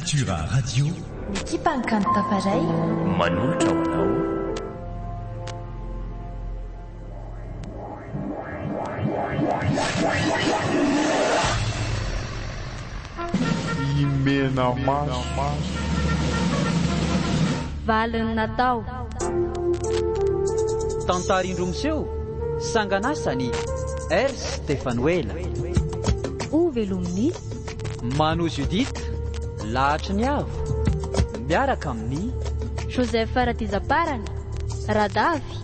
Natura Radio. Ny ekipan'ny Kanto Tafaray. Manolotra ho anao. Imenamaso. Valiny natao. Tantara indroa miseho, sanganasany R. Stefanoela. Ho velomin'i. Mano Judith, Lahatry ny Avo, miaraka amin'i. Joseph Radizaparany, Radavy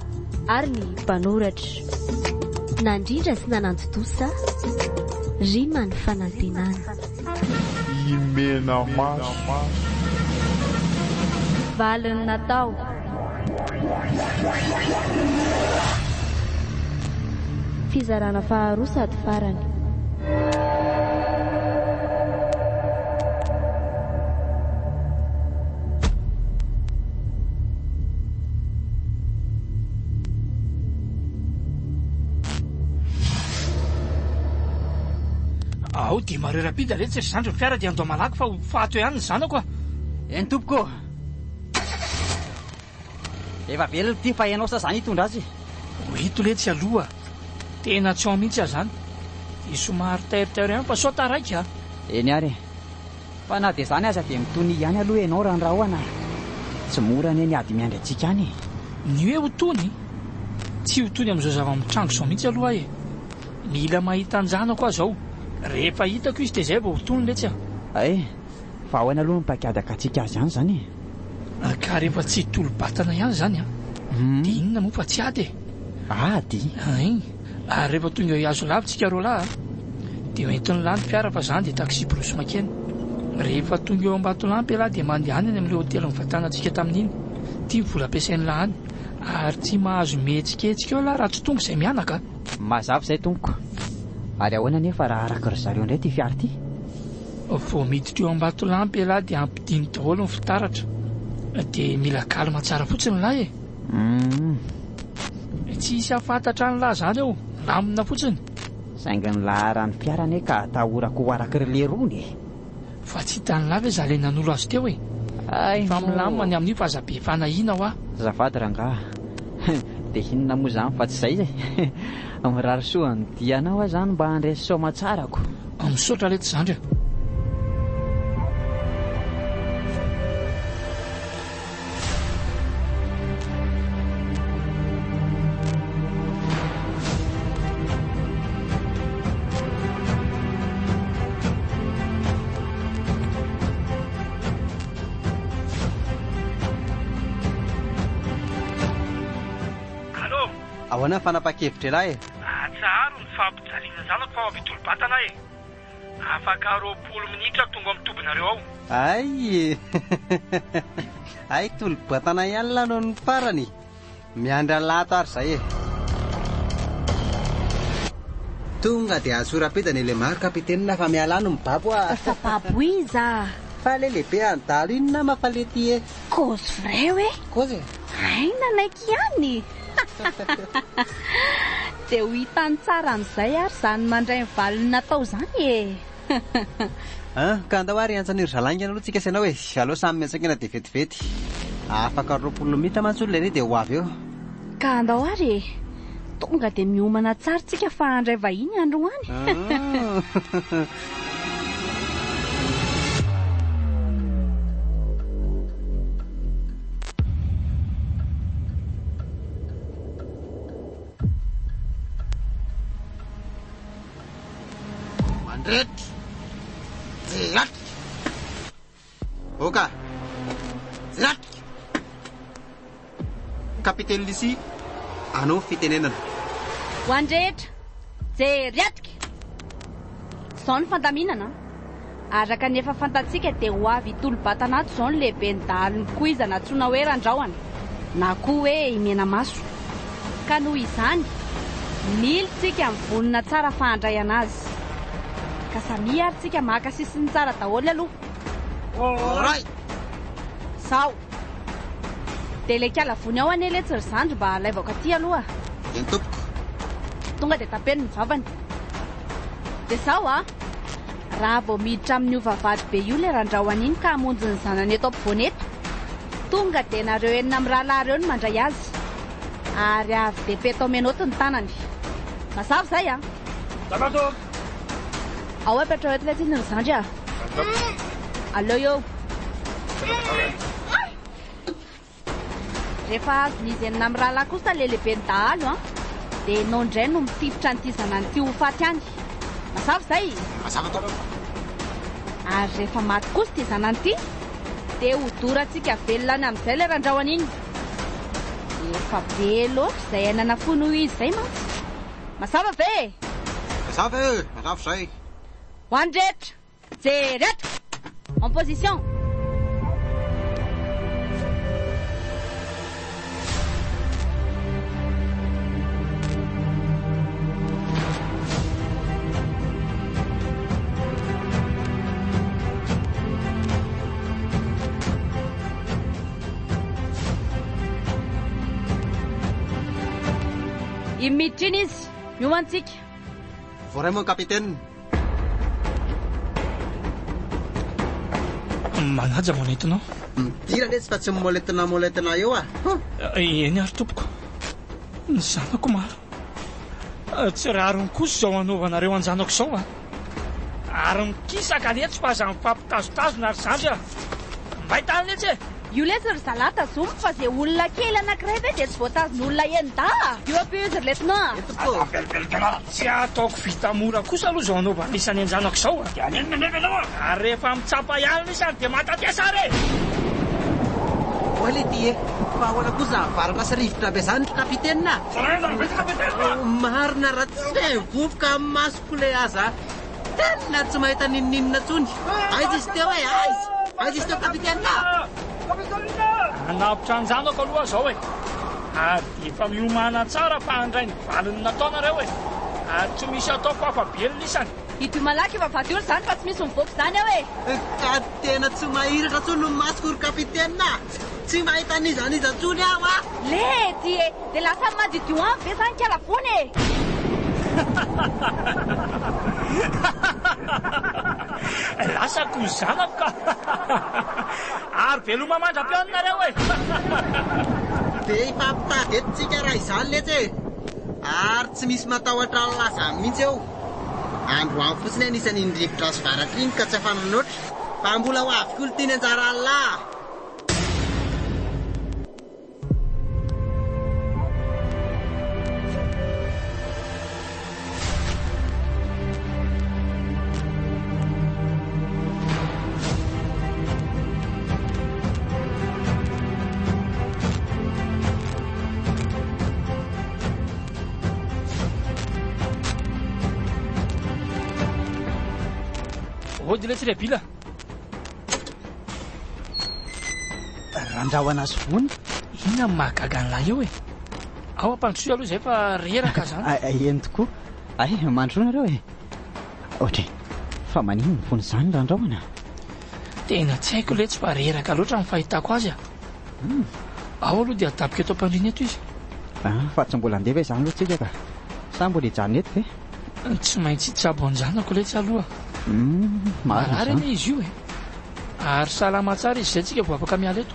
ary ny mpanoratra. Nandrindra sy nanantontosa, Rima ny fanantenana. Imenamaso. Valiny natao. Fizarana faharoa sady farany. Ao dia mareo rapide letsy ry zandry ny fiara dia andao malaky fa ho faty eo ihany ny zanako a! Eny tompoko ô! Efa velona ity fa ianao sa zany hitondra azy? Ho ito letsy aloha. Tena tsy ao mihitsy aho zany. Dia somary tairitairo ihany fa sao taraiky a! Eny ary e. Fa na dia izany aza dia mitonia ihany aloha ianao Randrahona a! Tsy mora anie ny ady miandry antsika any e! Ny hoe ho tony? Tsy ho tony amin'izao zava-mitranga izao mihitsy aloha aho e! Mila mahita an-janako aho izao. Rehefa hitako izy dia izay vao ho tony letsy a! Hay! Fa ahoana aloha ny paikady hakantsika azy any izany e? Ka rehefa tsy hitolo-batana ihany izany an, dia inona moa fa tsy ady e? Ady? Ein, ary rehefa tonga eo Ihazolava tsika roalahy an, dia hoentin'ny lahy ny fiara fa zany dia taxi-brousse makeny. Rehefa tonga eo Ambatolampy ialahy dia mandehana any amin'ilay hotely nivantanantsika tamin'iny. Ity ny vola ampiasain'ny lahy any. Ary tsy mahazo mihetsiketsika eo lahy raha tsy tonga izay mianaka an! Mazava izay tompoko. Ary ahoana anefa raha araka ry zareo indray ity fiara ity? Vao miditra eo Ambatolampy ialahy dia ampidino daholo ny fitaratra. Dia mila calme tsara fotsiny lahy e! Humm. Tsy hisy hahafantatra an'lah zany eo, milamina fotsiny. Saingy ny laharan'ny fiara anie ka atahorako ho araky ry lerony e! Fa tsy hitan'lah ve za le nanolo azy teo e! Hay Efa moa. milamina ny amin'io fa aza be fanahiana hoa. Azafady rangaha. Dia inona moa izany fa tsy izay e! Mirary soa ny dianao aho izany mba handresy soamatsarako. Misaotra letsy zandry a! Allô? Ahoana ny fanapahan-kevitr'ialahy e? Atsaharo ny fampijaliana zanako fa ho avy hitolo-batana aho e! Afaka 20 minitra tonga ao amin'ny tobinareo ao. Hay e! Hay tolo-batana ihany lah noho ny farany. Miandry an'lah ato ary zay e. Tonga dia antsoy rapida ny Lemaro capitaine fa miala any mibabo ah. Fa babo iza? Fa le lehibe any dahalo iny nama fa le ty e. Cause vrai hoe? Cause e. Hay nanaiky ihany. Dia ho hitany tsara amin'izay ary izany mandray ny valiny natao izany e! An, ka andao ary hiantsa an'iry zalahy haingana aloha tsika sy ianao e! Aleo samy miantsa haingana dia vetivety. Afaka 20 minitra mantsy olona ery dia ho avy eo. Ka andao ary e! Tonga dia miomana tsara tsika fa handray vahiny androany. Mandretra! Jeratrika! Oka! Jeratrika! Capitaine Lucie, anao ny fitenenana. Ho an'ny rehetra, jery atrika! Izao ny fandaminana an! Araka ny efa fantatsika dia ho avy hitolo-batana ato izao ny lehiben'ny dahalo nikoizana antsoina hoe Randrahona na koa hoe i Menamaso. Ka noho izany, mila tsika mivonona tsara fa handray anazy. Ka samia ary tsika maka sisiny tsara daholo aloha. Oray! Zao! Dia ilay kiala vony ao anie letsy ry zandry mba alaivako aty aloha. Eny tompoko. Tonga dia tapeno ny vavany. Dia zao a! Raha vao miditra amin'io vavahady be io ilay randrahona iny ka hamonjy ny zanany eto ampovoany eto, tonga dia nareo enina mirahalahy ireo no mandray azy. Ary avy dia petao menottes ny tanany. Mazava izay an! Mazava tompoko! Ao apetraho eto ilay tsiny ry zandry a! Aleo eo! Rehefa azon'izy enina mirahalahy kosa ilay lehiben'ny dahalo an, dia ianao indray no mitifitra an'ity zanany ity ho faty any. Mazava izay? Mazava tompoko. Ary rehefa maty kosa ity zanany ity, dia hodorantsika velona any amin'izay ilay randrahona iny. Efa be loatra izay aina nafoy noho izy izay mantsy. Mazava ve e? Mazava e! Mazava izay. Ho an'ny rehetra! Jery ato! En position! Iny miditra iny izy, miomantsika. Voaray mon capitaine. Manaja moletinao. Midira letsy fa tsy moletina moletina eo ah. Eny ary tompoko. Ny zanako maro. Tsy rariny kosa izao anaovanareo an-janako izao ah. Ary mikisaka letsy fa aza mifampitazotazona ry zandry ah. Mbay tany letsy e! Io letsy ry zalahy tazomy fa ze olona kely anakiray ve dia tsy voatazon'olona enin-dahy a! Io ampio izy ry lieutenant a! Tsy ataoko vita mora kosa aloha izao anaovana isany an-janako izao a! Dia haninona anefa ianao a! Ary rehefa mitsapa ihany lisany dia matatesa ary e! Oay lety e! Fa ahoana koa izany varatra sy rivotra be izany ry kapiteny a! Marina raha tsy feno vovoka amin'ny masoko ilay aza Tena tsy mahita n'inon'inona intsony. Aiza izy teo e? Aiza? Aiza izy teo capitaine a? Hanavotra an-janako aloha aho izao e! Ary dia efa miomàna tsara fa handray ny valiny nataonareo e! Ary tsy misy ataoko afa-belona isany. Idio malaky efa vady olo izany fa tsy misy mivoaka izany ao e! Ka tena tsy mahiratra intsony ny masoko ry capitaine a! Tsy mahita an'iza n'iza intsony aho a! Lety e! Dia lasa mandidio any ve zany kala vony e? Lasako ny zanako ka! Ary veloma mandra-pihaona nareo e! Dia hifampitady eto tsika raha izany letsy e! Ary tsy misy matahotra an'lah zany mihitsy eo. Androany fotsiny anisan'iny rivotra sy varatra iny ka tsy afa-nanoatra. Fa mbola ho avy koa ity ny anjaran'lah! Hody letsy ry Bila. Randrahona sy vony. Inona no mahagaga an'lah eo e? Ao ampandrosoy aloha izay fa reraka zany. Eny tokoa. Ay, mandrosoa nareo e. Ohatry, fa maninona ny fony izany Randrahona? Tena tsy haiko letsy fa reraka loatra ny fahitako azy a. Ao aloha dia adaboko eto am-pandriana eto izy. Ah, fa tsy mbola handeha ve izany aloha tsika ka? Sa mbola hijanona eto ve? Tsy maintsy hitsabo an-janako letsy aloha. Marina Marary izany. anie izy io e. Ary salama tsara izy izay tsika vao afaka miala eto.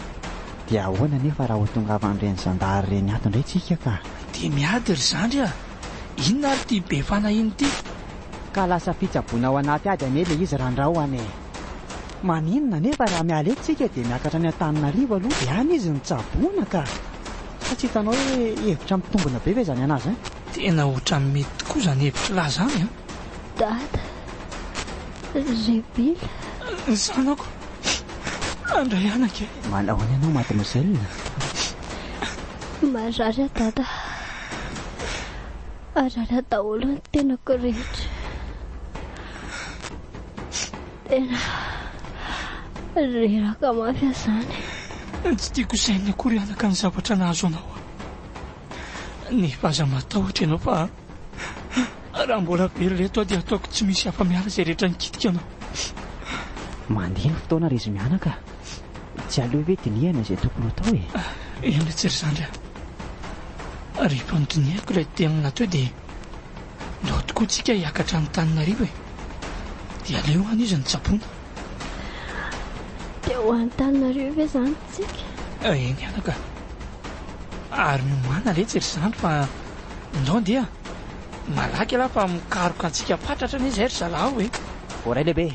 Dia ahoana anefa raha ho tongavan'ireny zandary ireny ato indray tsika ka? Dia miady ry zandry a! Inona ary ity be fanahiana ity? Ka lasa fitsaboana ao anaty ady anie ilay izy Randraoana e! Maninona anefa raha miala eto tsika dia miakatra any Antananarivo aloha dia any izy no tsaboina ka! Sa tsy hitanao hoe hevitra mitombina be ve izany an'azy an? Tena ohatran'ny mety tokoa izany hevitr'lah izany an! Dada, Rebila. Ny zanako, andray anaka e! Manahoana ianao mademoiselle? Marary aho dada. Marary aho daholo ny tenako rehetra. Tena reraka mafy aho izany. Tsy tiako ho sainina akory anaka ny zavatra nahazo anao. Nefa aza matahotra ianao fa raha mbola velona eto aho dia ataoko tsy misy afa-miala izay rehetra nikitika anao. Mandeha ny fotoana ry izy mianaka. Tsy aleo ve dinihana izay tokony ho atao e? Eny ry tsy ry zandry a. Rehefa nodinihako ilay teniny teo dia ndao tokoa tsika hiakatra an'Antananarivo e. Dia aleo any izy no tsaboina. Dia ho Antananarivo ve izany tsika? Eny anaka. Ary miomàna letsy ry zandry fa ndao ndeha. Malaky ialahy fa mikaroka antsika fatratra anie izay ry zalahy ao e. Voaray lehibe.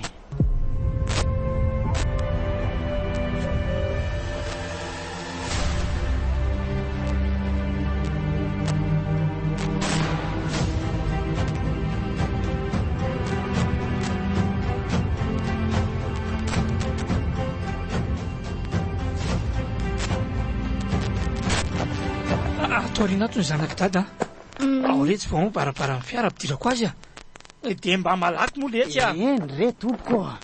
Ato aoriana ato ny zanak'i Dada a. Ao retsy vao mibarabara ny fiara ampidirako azy a. Dia mba malaky moa letsy a! Eny re tompoko a!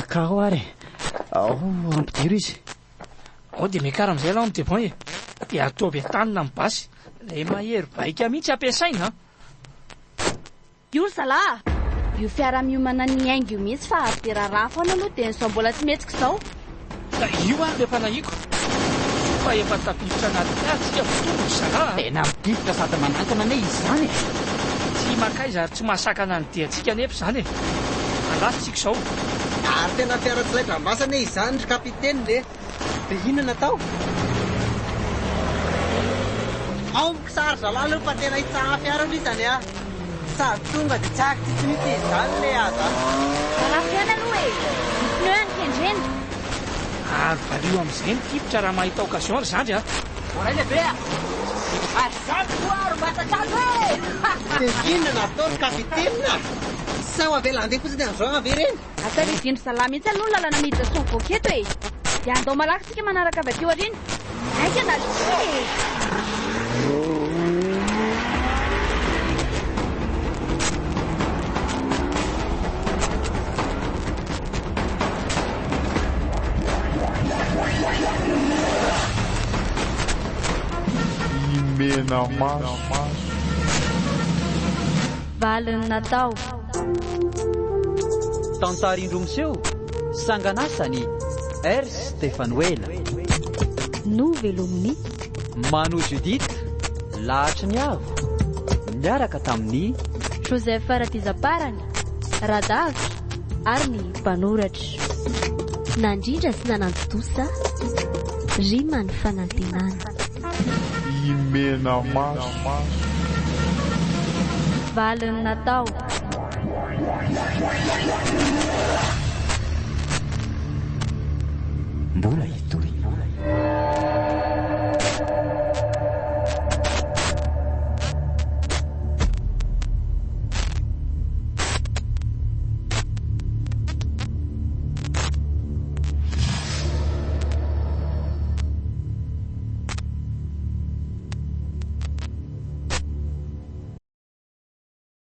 Ka ao ary e! Ao ampidiro izy. Ao dia miakara amin'izay ialahy amin'ny devant e! Dia ataovy an-tanana ny basy. Ilay mahery vaika mihitsy ampiasaina an! Io ry zalahy a! Io fiara miomana ny hiainga io mihitsy fa avy dia raharaha foana aloha dia izao mbola tsy mihetsika izao. Ka io ary ilay fanahiako. Soa fa efa tafiditra anaty fiara tsika vao tonga ry zalahy a! Tena mitifitra sady manankina anie izy izany e! Tsy makaiza ary tsy mahasakana ny diantsika anefa izany e! Andraso tsika izao. Ary tena fiara tsy laitra ambasa anie izany ry capitaine e! Dia inona no atao? Ao mikisary zalahy aloha fa tena hitsaha fiara aloha izany a! Sady tonga dia tsy akitsitsy mihitsy izy izany le aza. Marafy ihany aloha e! Ny pneu any kendrena. Ary valio amin'izay ny tifitra raha mahita occasion ry zandry a! Voaray lehibe a! Ary zandry koa aro masatr'azo e! Dia inona no atao ry capitaine a? Sao avela handeha fotsiny amin'izao ve ireny? Ataridian-dry zalahy mihitsy aloha ny lalana miditra sy mivoaka eto e! Dia andao malaky tsika manaraka avy aty aoriana. Haingana akia e! Imenamaso. Valiny natao. Tantara indroa miseho, sanganasany R. Stefanoela. Novelomin'i. Mano Judith, Lahatry ny Avo, niaraka tamin'i. Joseph Ratizaparany, Radavy ary ny mpanoratra. Nandrindra sy nanantontosa, Rima ny Fanantenana. Imenamaso. Valiny natao. Mbola hitohy.